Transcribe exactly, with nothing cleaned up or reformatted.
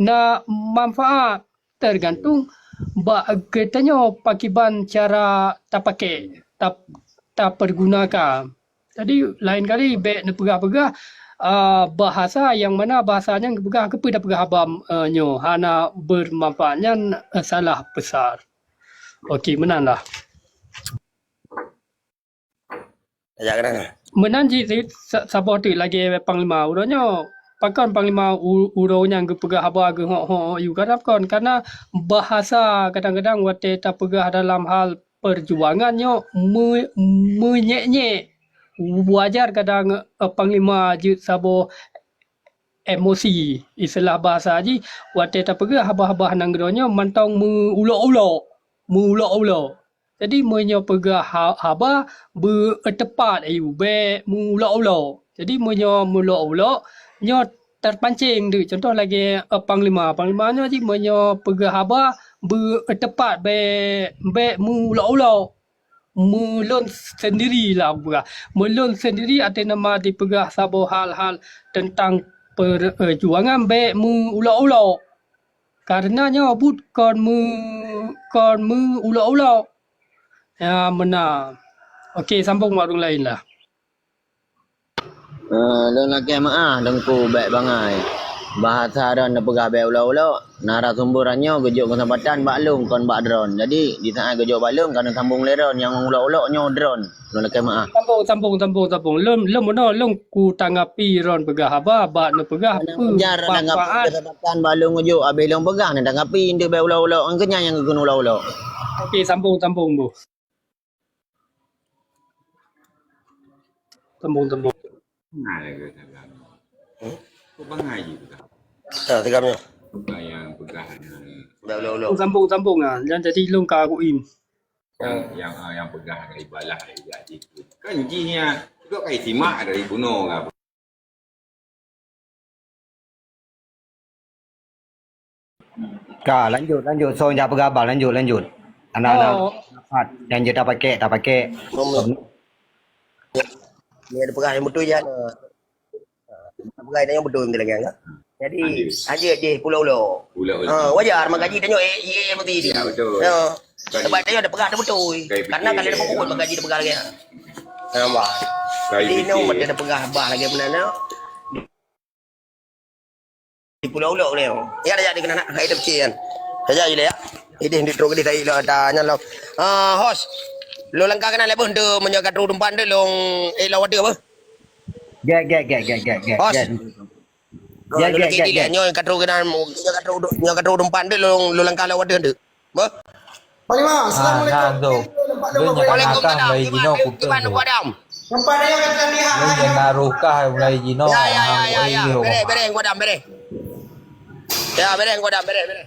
na manfaat, tergantung bak geutanyoe pakiban cara tapakée, tap-, tapeurgunakan. Jadi laén kali bék neupeugah-peugah, a, bahasa nyang mana bahasa nyan geupeugah keupeue tapeugah haba, e, nyoe hana beumanfaat, nyan, e, salah besar. Oke, meunan lah. Tajak keunan. Meunan cit, cit, sa-, saboh teuk lagée Panglima uroe nyoe. Pakon Panglima u-, uroe nyan geupeugah haba geuhok-hok yue? Karena kon, karena bahasa kadang-kadang watée tapeugah dalam hal peujuangan nyoe meu-, meunyék-nyék. Wajar kadang, eh, Panglima jeuet saboh emosi. Istilah bahasa jih, watée tapeugah haba-haba nanggroe nyoe mantong meu-ulok-ulok. Meu-ulok-ulok. Jadi, meunyoe peugah ha-, haba, beu-, teupat ayue, bék meu-ulok-ulok. Jadi, meunyoe meu-ulok-ulok, nyoe terpancing deuh. Contoh lagée, eh, panglima. Panglima nyoe jih meunyoe peugah haba, beu-, teupat, bék, bék meu-ulok-ulok. Meulôn sendiri lah peugah. Meulôn sendiri até nama dipeugah saboh hal-hal teuntang peujuangan, bék meu-ulok-ulok. Kareuna nyoe buet kon meu-, kon meu-ulok-ulok. Ya, meunan. Oke, sambong bak ureuëng laén lah. Eh, lôn lakée meuáh, Teungku bék bangai. Bahasa droen neupeugah bék ulok-ulok, narasumber nyoe geujok keuseumpatan bak lôn kon bak droen. Jadi, di saát geujok bak lôn, ka neusambong lé droen, nyang ulok-ulok nyoe droen. Lôn lakée meuáh. Sambong, sambong, sambong, sambong. Lôn, lôn meunoe, lôn kutanggapi droen peugah haba, bak neupeugah peue manfaat. Keuseumpatan bak lôn geujok, habéh lôn peugah, neutanggapi, nteuk bék ulok-ulok, ngon keunyan nyang geukheun ulok-ulok. Oke, sambong, sambong, Bos. Tembung-tembung. Nah, lagi tembung. Kok bangai je peugah? Ha, tegam nyoe. Bukan yang peugah ni. Dah ulang-ulang. Sambung-sambung ah, yang jadi lôn ka aku im. Yang, yang, ah, yang peugah ada ibalah ada ibalah itu. Kan jih nya, dok kai simak dari bunoe ke apa? Ka, lanjut, lanjut. Soe jak peugah haba, lanjut, lanjut. Anak-anak dapat, nyang jeuet tapakék, tapakék. Ni ada peugah nyang beutôi je. Peugah nyang beutôi beutôi lagée nyan. Jadi, lanjut jih pulo-pulo. Pulo-pulo. Ha, wajar, maka gaji tanyoe, eh, eh, eh, mesti. Ya, betul. Ya. Sebab tanyoe ada peugah ada beutôi. Karena kalau ada buku, maka gaji ada peugah lagi. Nampak. Jadi, no, mesti ada peugah haba lagi benar, no. Di pulo-pulo ni. Ya, dah jadi kena nak. Hai, dah kecil kan. Saja je lah, ya. Idih, di truk idih, tadi lah, tanya lah. Ah, host. Lo langkah kena lepas tu, meunyoe ka trok teumpat tu, long, eh, lawan dia apa? Gek, gek, gek, gek, gek, gek, Host. Gek. Gek, gek, gek, gek. Nyoe ka trok kena, nyoe ka trok, nyoe ka trok teumpat tu, long, lo langkah lawan dia tu. Apa? Panglima, ah, assalamualaikum. Nah, tu. Nampak tu, dia nyakang-nyakang mulai jinoe kutu tu. Iban, Iban, Adam. Nampak dia kata lihat. Dia nyakang rukah mulai jinoe. Ya, ya, ya, ya, ya. Bereh, bereh, Adam, bereh. Ya, bereh, Adam, bereh, bereh.